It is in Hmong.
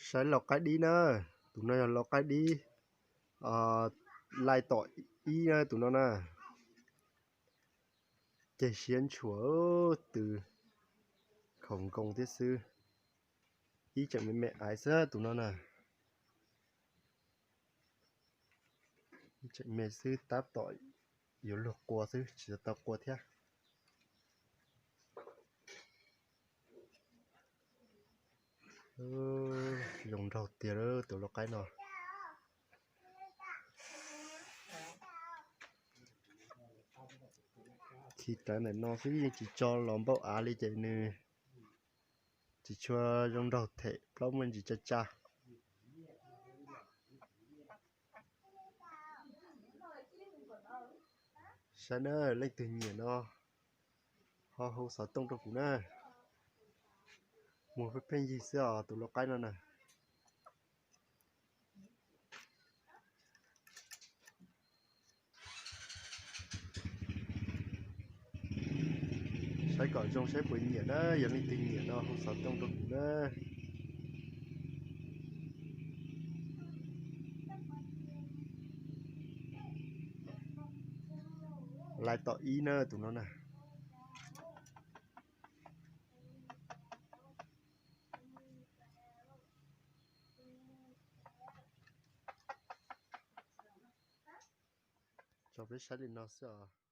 Saib lau qaib dib na, tus no yog lau qaib dib, lai tom ib na tus no na. Ceg siab ntshuas, tw khaum nkoos thiab xwb. Ib tseem me me aiv xwb tus no na. Ib tseem me xwb tab tom yuav luag qua xwb tsis tau qua thiab. Zoo nraug tiag tus lau qaib no. Khi rawv ntawm no xwb yeej tsis tso los npaum av li ces nws tsis tshua zoo nraug them plaub muaj ntsis tsa tsa. Saib na, leej twg nyiam no ho hu xov tooj rau kuv na. Muag pheej pheej yig xwb os tus lau qaib no na. Saib kom zoo saib puas nyiam na, yog leej twg nyiam no hu xov tooj rau kuv na. Lais tom ib na tus no na. Tso peb saib li no xwb os.